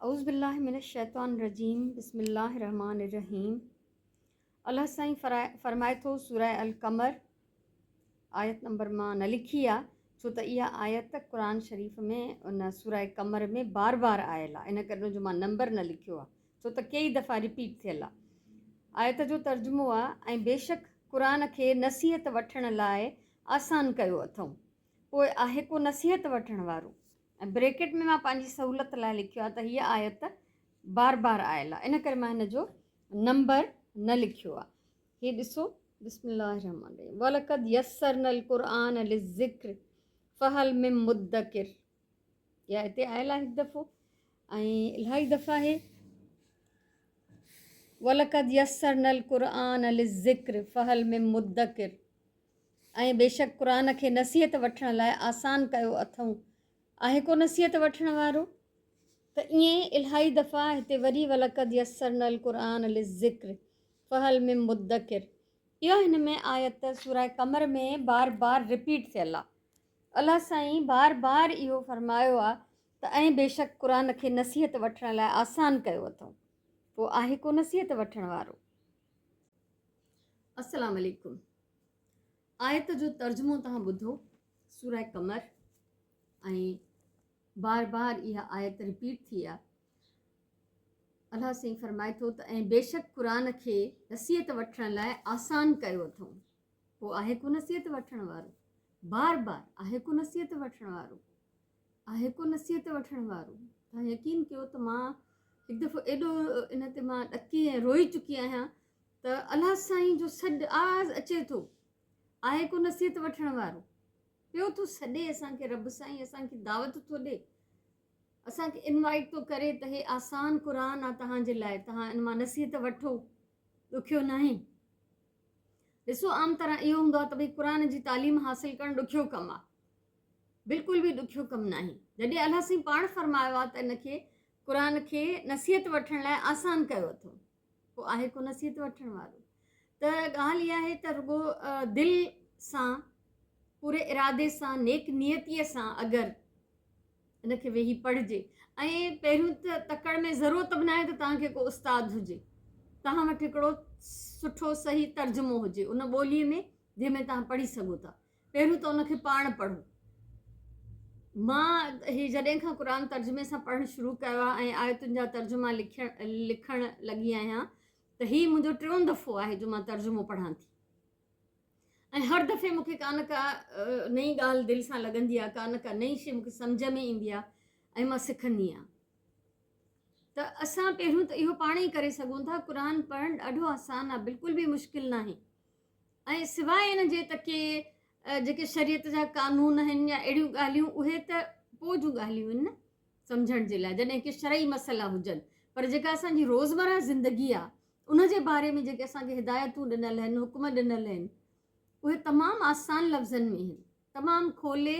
اعوذ بالله من الشيطان الرجيم بسم الله الرحمن الرحيم الله سائين فرمائي ٿو سوره القمر آيت نمبر مان نه لکي آ ڇو ته اها آيت قرآن شريف ۾ ان سوره قمر ۾ بار بار آيل آ ان ڪري ان جو مان نمبر نه لکيو آ ڇو ته ڪيئي دفعا رپيٽ ٿيل آ آيت جو ترجمو آ ۽ بيشڪ قرآن کي نصيحت وٺڻ لاء آسان ڪيو اٿئون پوء آهي ڪو نصيحت وٺڻ وارو؟ ۽ بريڪيٽ ۾ مان پنهنجي سهولت لاء لکيو آهي ته هيء آيت بار بار آيل آهي ان ڪري مان هن جو نمبر نه لکيو آهي. هي ڏسو بسم الله الرحمن الرحيم ولقد يسرنا القرآن للذڪر فهل من مدڪر يا هتي آيل آهي هڪ دفعو ۽ الهائي دفعا آهي ولقد يسرنا القرآن للذڪر فهل من مدڪر ۽ بيشڪ قرآن کي نصيحت وٺڻ لاء آسان ڪيو اٿئون، آهي ڪو نصيحت وٺڻ وارو؟ ته ائين الهائي دفعا هتي وري ولقد يسرنا القرآن للذڪر فهل من مدڪر اها هن ۾ آيت سوره قمر ۾ بار بار رپيٽ ٿيل آ. الله سائين بار بار اهو فرمايو آ ته ۽ بيشڪ قرآن کي نصيحت وٺڻ لاء آسان ڪيو اٿئون، پوء آهي ڪو نصيحت وٺڻ وارو؟ السلام عليڪم آيت جو ترجمو توهان ٻڌو سوره قمر ۽ بار بار اها آيت رپيٽ ٿي آ الله سائين فرمائي ٿو ته ۽ بيشڪ قرآن کي نصيحت وٺڻ لاء آسان ڪيو اٿئون پوء آهي ڪو نصيحت وٺڻ وارو بار بار آهي ڪو نصيحت وٺڻ وارو آهي ڪو نصيحت وٺڻ وارو؟ توهان يقين ڪيو ته مان هڪ دفعو ايڏو ان تي مان ڏڪي ۽ روئي چڪي آهيان ته الله سائين جو سڏ آواز اچي ٿو آهي ڪو نصيحت وٺڻ وارو؟ پيو ٿو سڏي اسان کي رب سائين اسان کي دعوت ٿو ڏي اسان کي انوائٽ ٿو ڪري ته هي آسان قرآن آ توهان جي لاء توهان ان مان نصيحت وٺو ڏکيو ناهي ڏسو عام طرح اهو هوندو آ ته ڀئي قرآن جي تعليم حاصل ڪرڻ ڏکيو ڪم آ بلڪل به ڏکيو ڪم ناهي. جڏهن الله سائين پاڻ فرمايو آهي ته ان کي، قرآن کي، نصيحت وٺڻ لاء آسان ڪيو اٿئون، پوء آهي ڪو نصيحت وٺڻ وارو؟ ته ڳالهه اها آهي ته رڳو دل سان، پوري ارادي سان، نيڪ نيتيء سان اگر ان کي ويهي پڙهجي ۽ پهريون ته تڪڙ ۾ ضرورت به ناهي ته توهان کي ڪو استاد هجي، توهان وٽ هڪڙو سٺو صحيح ترجمو هجي ان ٻوليء ۾ جنهن ۾ توهان پڙهي سگهو ٿا. پهريون ته ان کي پاڻ پڙهو. مان هي جڏهن کان قرآن ترجمي سان پڙهڻ شروع ڪيو آهي ۽ آيتن جا ترجما لکڻ لکڻ لڳي آهيان ته هي منهنجو ٽيون دفعو آهي جو مان ترجمو پڙهان ٿي ۽ هر دفعي مون کي ڪا نه ڪا نئين ڳالهه دل سان لڳندي آهي ڪا نه ڪا نئين شيء مون کي سمجهه ۾ ايندي آهي ۽ مان سکندي آهيان ته اسان پهريون ته اهو پاڻ ئي ڪري سگهون ٿا قرآن پڙهڻ ڏاڍو آسان آهي بلڪل به مشڪل ناهي ۽ سواء ان جي ته ڪي جيڪي شريعت جا قانون آهن يا اهڙيون ڳالهيون اهي ته پوء جون ڳالهيون آهن نه سمجهڻ جي لاء جڏهن ڪي شرعي مسئلا هجن پر جيڪا اسان جي روزمره زندگي آهي ان جي باري ۾ جيڪي اسان کي هدايتون ڏنل آهن حڪم ڏنل آهن اهي تمام آسان لفظن ۾ آهن تمام کولي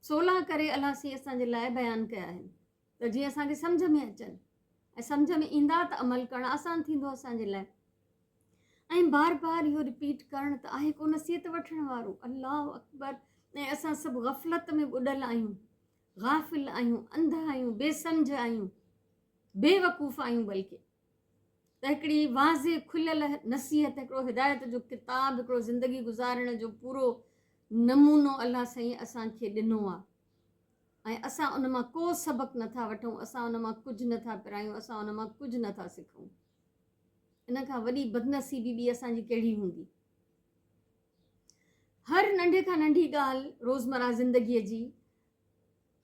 سولا ڪري الله سائين اسان جي لاء بيان ڪيا آهن ته جيئن اسان کي سمجهه ۾ اچن ۽ سمجهه ۾ ايندا ته عمل ڪرڻ آسان ٿيندو اسان جي لاء ۽ بار بار اهو رپيٽ ڪرڻ ته آهي ڪو نصيحت وٺڻ وارو الله اڪبر ۽ اسان سڀ غفلت ۾ ٻڏل آهيون غافل آهيون انڌا آهيون بي سمجھ آهيون بي وقوف آهيون بلڪه ته هڪڙي واضح کليل نصيحت هڪڙو هدايت جو ڪتاب هڪڙو زندگي گذارڻ جو پورو نمونو الله سائين اسان کي ڏنو آهي ۽ اسان ان مان ڪو سبق نٿا وٺون اسان ان مان ڪجهه نٿا پرايون اسان ان مان ڪجهه نٿا سکون ان کان وڏي بدنصيبي ٻي اسان جي ڪهڙي هوندي؟ هر ننڍي کان ننڍي ڳالهه روزمره زندگيء جي،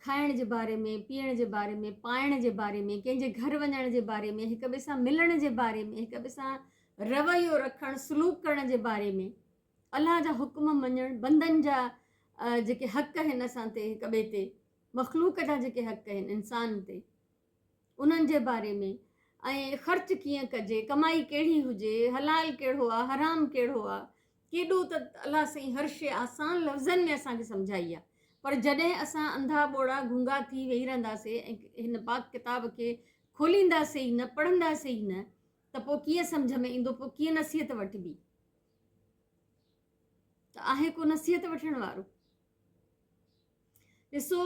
کائڻ جي باري ۾، پيئڻ جي باري ۾، پائڻ جي باري ۾، ڪنهن جي گهر وڃڻ جي باري ۾، هڪ ٻئي سان ملڻ جي باري ۾، هڪ ٻئي سان رويو رکڻ، سلوڪ ڪرڻ جي باري ۾، الله جا حڪم مڃڻ، بندن جا جيڪي حق آهن اسان تي هڪ ٻئي تي، مخلوق جا جيڪي حق آهن انسان تي، انهن جي باري ۾ ۽ خرچ ڪيئن ڪجي، ڪمائي ڪهڙي هجي، حلال ڪهڙو آ، حرام ڪهڙو آ، ڪيڏو ته الله سائين هر شيء آسان لفظن ۾ اسان کي سمجهائي آ، پر جڏهن اسان انڌا ٻوڙا گونگا ٿي ويهي رهنداسي ۽ هن پاڪ ڪتاب کي کولينداسي ئي نه، پڙهنداسي ئي نه ته پوء ڪيئن سمجهه ۾ ايندو، پوء ڪيئن نصيحت وٺبي؟ ته آهي ڪو نصيحت وٺڻ وارو؟ ڏسو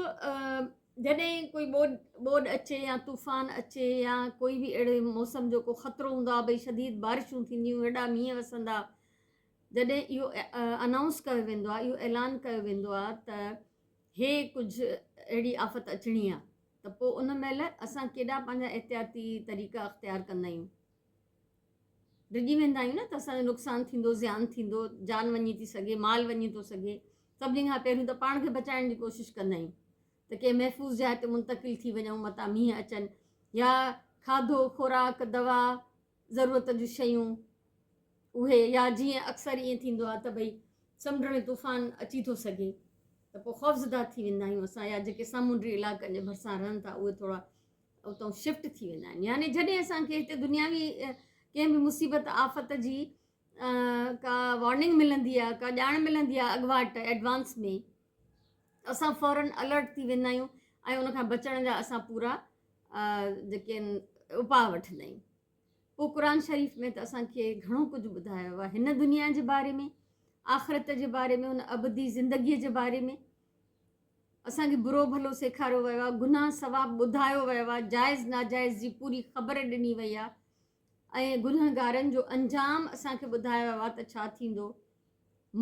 جڏهن ڪوئي ٻوڏ ٻوڏ اچي يا طوفان اچي يا ڪوئي به اهڙي موسم جو ڪو خطرو هوندو آهي ڀئي شديد بارشون ٿينديون وڏا مينهن وسندا جڏهن اهو انائونس ڪيو ويندو آهي اهو اعلان ڪيو ويندو آهي ته هي ڪجهه اهڙي آفت اچڻي آهي ته پوء ان مهل اسان ڪيڏا پنهنجا احتياطي طريقا اختيار ڪندا آهيون ڊڄي ويندا آهيون نه ته اسان جو نقصان ٿيندو زيان ٿيندو جان وڃي ٿي سگهي مال وڃي ٿو سگهي سڀني کان پهريون ته پاڻ کي بچائڻ جي ڪوشش ڪندا آهيون ته ڪنهن محفوظ جاء تي منتقل ٿي وڃون متان مينهن اچن يا کاڌو خوراڪ دوا ضرورت جون شيون اهي يا جيئن اڪثر ائين ٿيندو آهي ته ڀئي سمنڊ ۾ طوفان اچي ٿو سگهي ته پوء خوفزده ٿي ويندا آهيون اسان يا جيڪي سامونڊي علائقن جي ڀرسان رهن ٿا اهي ٿورا اتان شفٽ ٿي ويندا آهن يعني جڏهن اسان کي هتي دنياوي ڪنهن به مصيبت آفت جي ڪا وارننگ ملندي آهي ڪا ڄاڻ ملندي آهي اڳواٽ ايڊوانس ۾ اسان فورن الرٽ ٿي ويندا آهيون ۽ ان کان بچڻ جا اسان پورا جيڪي آهن اپاء وٺندا آهيون پوء قرآن شريف ۾ ته اسان کي گهڻو ڪجهه ٻڌايو آهي هن دنيا جي باري ۾ آخرت جي باري ۾ ان ابدي زندگيء جي باري ۾ اسان کي برو ڀلو سيکاريو ويو آهي، گناهه ثواب ٻڌايو ويو آهي، جائز ناجائز جي پوري خبر ڏني وئي آهي ۽ گنهگارن جو انجام اسان کي ٻڌايو ويو آهي ته ڇا ٿيندو،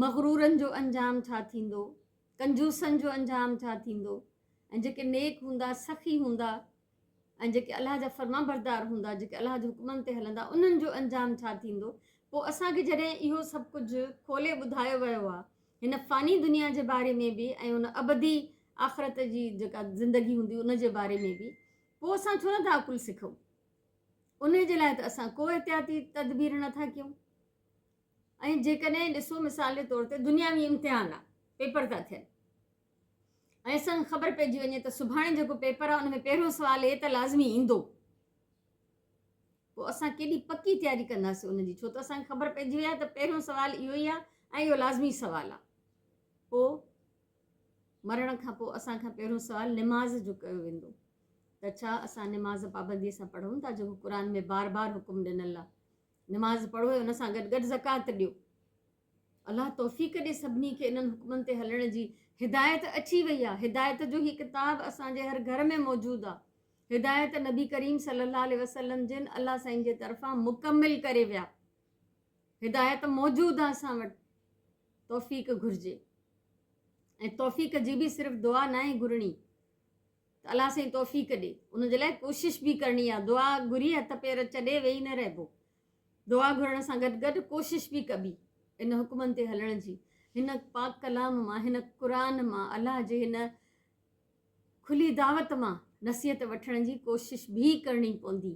مغرورن جو انجام ڇا ٿيندو، ڪنجوسن جو انجام ڇا ٿيندو ۽ جيڪي نيڪ هوندا، سخي هوندا ۽ جيڪي الله جا فرمانبردار هوندا، جيڪي الله جي حڪمن تي هلندا، انهن جو انجام ڇا ٿيندو؟ پوء اسان کي جڏهن اهو سڀ ڪجهه کولي ٻڌايو ويو آهي، هن فاني دنيا جي باري ۾ به ۽ ان ابدي آخرت جي جيڪا زندگي هوندي ان جي باري ۾ به، پوء اسان ڇو نٿا عقل سکون؟ انهي جي لاء ته اسان ڪو احتياطي تدبير نٿا ڪيون. ۽ جيڪڏهن ڏسو مثال جي طور تي دنياوي امتحان آهي، پيپر ٿا ٿين، ۽ اسان کي خبر پئجي وڃي ته سڀاڻي جيڪو پيپر آهي ان ۾ پهريون سوال هي ته لازمي ايندو پوء اسان ڪيڏي پڪي تياري ڪنداسين ان جي ڇو ته اسان کي خبر پئجي وئي آهي ته پهريون سوال اهو ئي آهي ۽ اهو لازمي سوال آهي پوء مرڻ کان پوء اسان کان پهريون سوال نماز جو ڪيو ويندو ته ڇا اسان نماز پابندي سان پڙهون ٿا جيڪو قرآن ۾ بار بار حڪم ڏنل آهي نماز پڙهو ان سان گڏ گڏ زڪوات ڏيو الله توفيق ڏي سڀني کي انهن حڪمن تي هلڻ جي هدايت اچي وئي آ هدايت جو هي ڪتاب اسان جي هر گهر ۾ موجود آ هدايت نبي ڪريم صلي الله عليه وسلم جن الله سائين جي طرفان مڪمل ڪري ويا هدايت موجود آ اسان وٽ توفيق گهرجي ۽ توفيق جي به صرف دعا ناهي گهرڻي ته الله سائين توفيق ڏي ان جي لاء ڪوشش به ڪرڻي آ دعا گهري هٿ پير چڏي ويهي نه رهبو دعا گهرڻ سان گڏ گڏ ڪوشش به ڪبي ان حڪمن تي هلڻ جي. هن پاڪ ڪلام مان، هن قرآن مان، الله جي هن کلي دعوت مان نصيحت وٺڻ جي ڪوشش به ڪرڻي پوندي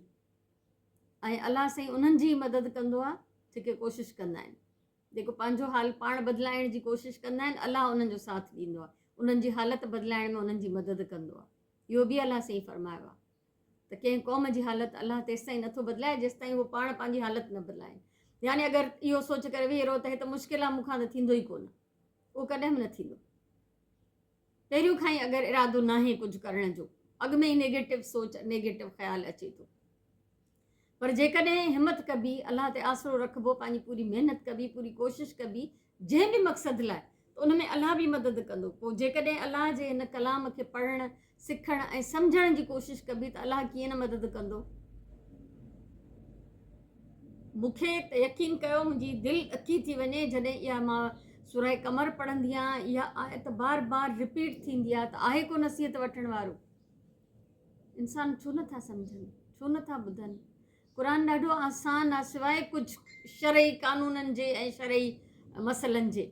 ۽ الله سائين انهن جي ئي مدد ڪندو آهي جيڪي ڪوشش ڪندا آهن. جيڪو پنهنجو حال پاڻ بدلائڻ جي ڪوشش ڪندا آهن الله انهن جو ساٿ ڏيندو آهي، انهن جي حالت بدلائڻ ۾ انهن جي مدد ڪندو آهي. اهو به الله سائين فرمايو آهي. ته ڪنهن قوم جي حالت الله تيستائين نٿو بدلائي جيستائين هو پاڻ پنهنجي حالت نه بدلائين. يعني اگر اهو سوچ ڪري ويهي رهو ته هي ته مشڪل آهي مون کان ته ٿيندو ئي ڪونه. اهو ڪڏهن به نه ٿيندو. پهريون کان ئي اگر ارادو ناهي ڪجهه ڪرڻ جو اڳ ۾ ئي نيگيٽو سوچ نيگيٽو خيال اچي ٿو. پر جيڪڏهن همت ڪبي، الله تي آسرو رکبو، پنهنجي پوري محنت ڪبي، پوري ڪوشش ڪبي، جنهن به مقصد لاء، ته ان ۾ الله به مدد ڪندو. پوء جيڪڏهن الله جي هن ڪلام کي پڙهڻ، سکڻ ۽ سمجهڻ جي ڪوشش ڪبي ته الله ڪيئن نه مدد ڪندو. مون کي ته يقين ڪيو منهنجي دل ڏکي ٿي وڃي جڏهن اها مان سوره قمر پڙهندي آهيان، اها آيت بار بار رپيٽ ٿيندي آهي ته آهي ڪو نصيحت وٺڻ وارو؟ انسان ڇو نه ٿا سمجهن ڇو نه ٿا ٻڌن قرآن ڏاڍو آسان آ سواء ڪجهه شرعي قانونن جي ۽ شرعي مسئلن جي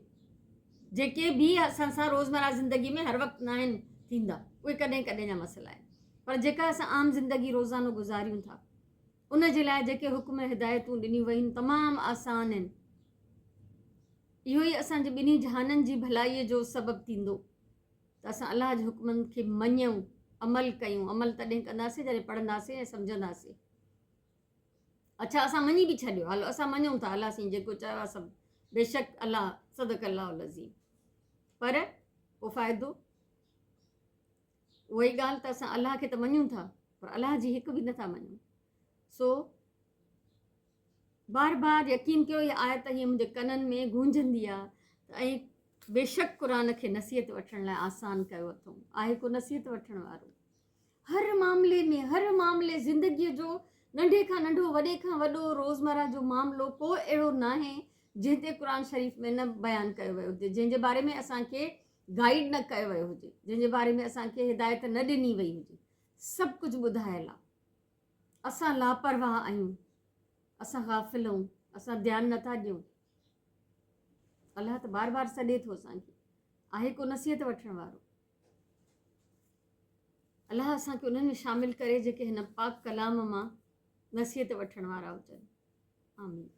جيڪي به اسان سان روزمره زندگي ۾ هر وقت ناهن ٿيندا اهي ڪڏهن ڪڏهن جا مسئلا آهن پر جيڪا اسان عام زندگي روزانو گذاريون ٿا ان جي لاء جيڪي حڪم هدايتون ڏنيون ويون تمام آسان آهن اهو ئي اسان جي ٻنهي جهانن جي ڀلائي جو سبب ٿيندو ته اسان الله جي حڪمن کي مڃون، عمل ڪيون، عمل تڏهن ڪنداسين جڏهن پڙهنداسين ۽ سمجهنداسين. اڇا اسان مڃي به ڇڏيو، هلو اسان مڃون ٿا الله سائين جيڪو چيو آهي سڀ بيشڪ الله صدق الله العظيم، پر ڪو فائدو؟ اها ئي ڳالهه ته اسان الله کي ته مڃون ٿا پر الله جي هڪ به نٿا مڃون. سو بار بار يقين ڪيو اها آيت هيئن منهنجي ڪنن ۾ گونجندي آ ته ۽ بيشڪ قرآن کي نصيحت وٺڻ لاء آسان ڪيو اٿئون آهي ڪو نصيحت وٺڻ وارو؟ هر معاملي ۾ هر معاملي زندگيء جو ننڍي کان ننڍو وڏي کان وڏو روزمره جو معاملو ڪو اهڙو ناهي جنهن تي قرآن شريف ۾ نه بيان ڪيو ويو هجي جنهن جي باري ۾ اسان کي گائيڊ نه ڪيو ويو هجي جنهن جي باري ۾ اسان کي هدايت نه ڏني وئي هجي سڀ ڪجهه ٻڌايل آهي اسان لاپرواهه آهيون اسان غافل آهيون اسان ڌيان نٿا ڏيون الله ته بار بار سڏي ٿو اسان کي آهي ڪو نصيحت وٺڻ وارو الله اسان کي انهن ۾ شامل ڪري جيڪي هن پاڪ ڪلام مان نصيحت وٺڻ وارا هجن. آمين.